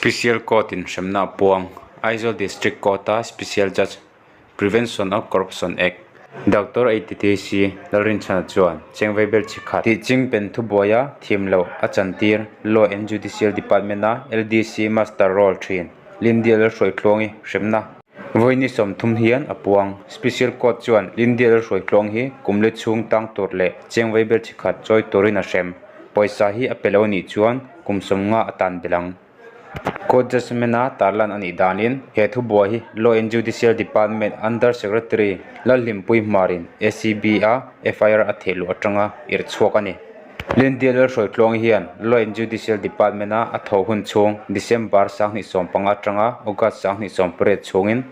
Special Court in hremna a puang. Aizawl District Court-a Special Judge, Prevention of Corruption Act, Doctor ATTC Lalrinchhana chuan chengvei bel chi khat tih ching pen thubuaia thiam loh a chantir Law and Judicial Department-a LDC Master Roll thin Lindia Lalhruaitluangi hremna vawiini 30 hian a puang. Special Court chuan Lindia Lalhruaitluang hi kum li chhung tang tur leh chengvei bel chi khat chawi turin a hrem. Pawisa hi a pe lo anih chuan kum 50 a tan belh ang. Court judgement-a tarlan a nih danin he thubuai hi Law and Judicial Department Under Secretary Lalhlimpui Hmarin ACB-a FIR a thehluh atanga irh chhuak a ni. Lindia Lalhruaitluang hian Law and Judicial Department-a a thawh hun chhung December 2015 atanga August 2018 chhungin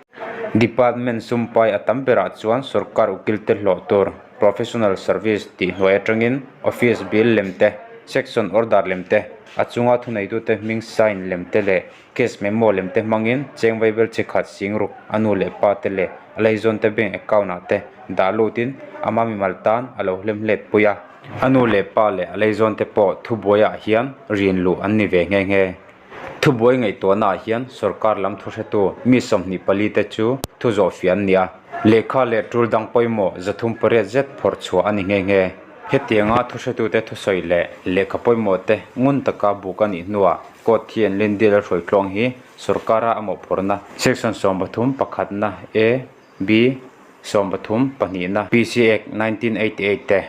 Department sumpai a tam berah chuan sorkar ukilte hlawh tur Professional Service tih hnuai atangin Office bill lem te, Section order lem te, a chunga thuneitute hming sign lem te leh case memo lem te hmangin cheng vaibel chi khat sing ruk a nu leh pa te leh a leizawn te bank account ah te dah lutin ama mimal tan a lo hlem hlet pui a. A nu leh pa leh a leizawn te pawh thubuai ah hian rin luh an ni ve nghe nghe. Thubuai ngaihtuahna ah hian sorkar lam thuhretu mi 24 te chu thu zawhfiah an ni a, lehkha leh tul dang pawimawh 308 zet phawrh chhuah a ni nghe nghe. Hetianga thuhretute thusawi leh lehkha pawimawh te ngun taka buk a nih hnuah court hian Lindale a hruai tluang hi sorkara a mawhphurhna Section 13 pakhatna A, B, 13 pahnihna PC Act 1988 te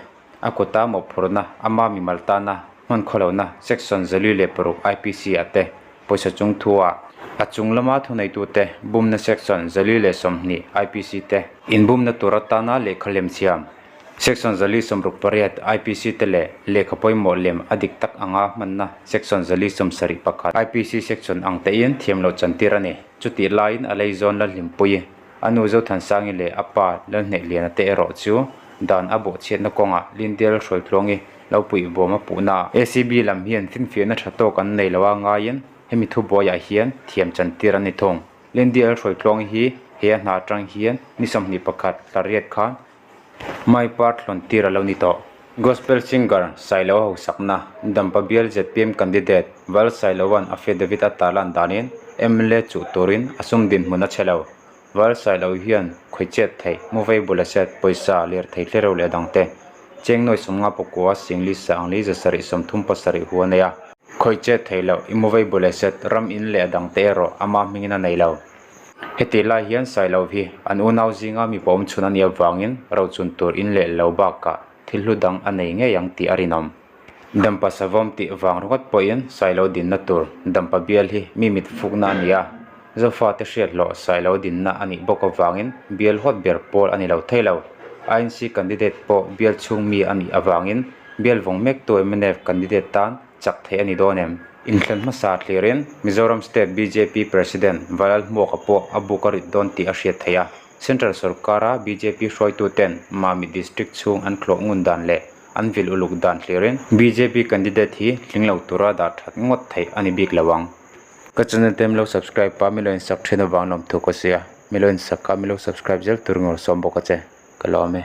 a kuta mawhphurhna ama mimal tana hman khawlohna Section 46 IPC ah te pawisa chung thu ah a chung lama thuneitute bumna Section 120 IPC te inbumna tur atana lehkha lem siam Section 168 IPC te leh lehkha pawimawh lem a dik tak anga hmanna Section 171 IPC section ang tein thiam loh chantir a ni. Chutih laiin a leizawn Lalhlimpui, a nu Zothansangi leh a pa Lalhnehliana te erawh chu dan a bawhchhiatna kawngah Lindale Hruaitluangi lo puih bawm a puhna a. ACB lam hian finfiahna tha tawk an nei lo a ngaiin hemi thubuaiah hian thiam chantir an ni thung. Lindale Hruaitluangi hi he a hna atang hian ni 21 tla riat khan Mai part hlawn tir a lo ni tawh. Gospel singer Sailo Hosakna, Dampa bial zpm candidate Val Sailova'n affidavit a tarlan danin mla chuh turin a sum dinhmun a chhe lo. Val Sailo hian khawichet theih, muvei bula set, pawisa, lirthei tlereuh leh dangte cheng nuai 50 pakua singli sangli 737 hu a nei a. Khawichet theih loh, i muvei bula set, ram in leh dangte erawh ama hmingin a nei lo. Heti lai hian Sailo hi an unau zinga mipa awm chhun a nih avangin rochun tur in leh lo bakah thil hlu dang a nei ngei ang tih a rinawm. Dampa savawm tih vang ringawt pawhin Sailo dinna tur Dampa bial hi mi mit fukna a ni a, Zofate hriat hlawh Sailo dinna a nih bawk avangin bial hawt ber pawl a ni lo thei lo. INC candidate pawh bial chhung mi a nih avangin bial vawng mektu mnf candidate tan chak theih a ni dawn em? Inthlan hmasa thlirin Mizoram State bjp President Valal Hmuaka pawh a buk a rit dawn tih a hriat theih a. Central sorkara bjp hruaituten Mami District chhung an tlawh ngun dan leh an vil uluk dan thlirin bjp candidate hi tling lo tura dah that ngawt theih a ni bik lo ang. Ka channel te milo subscribe a milo insak thin avang lawm thu ka sia. Milo insak a milo subscribe zel tur ngawr sawm bawk a che. Ka lawm e.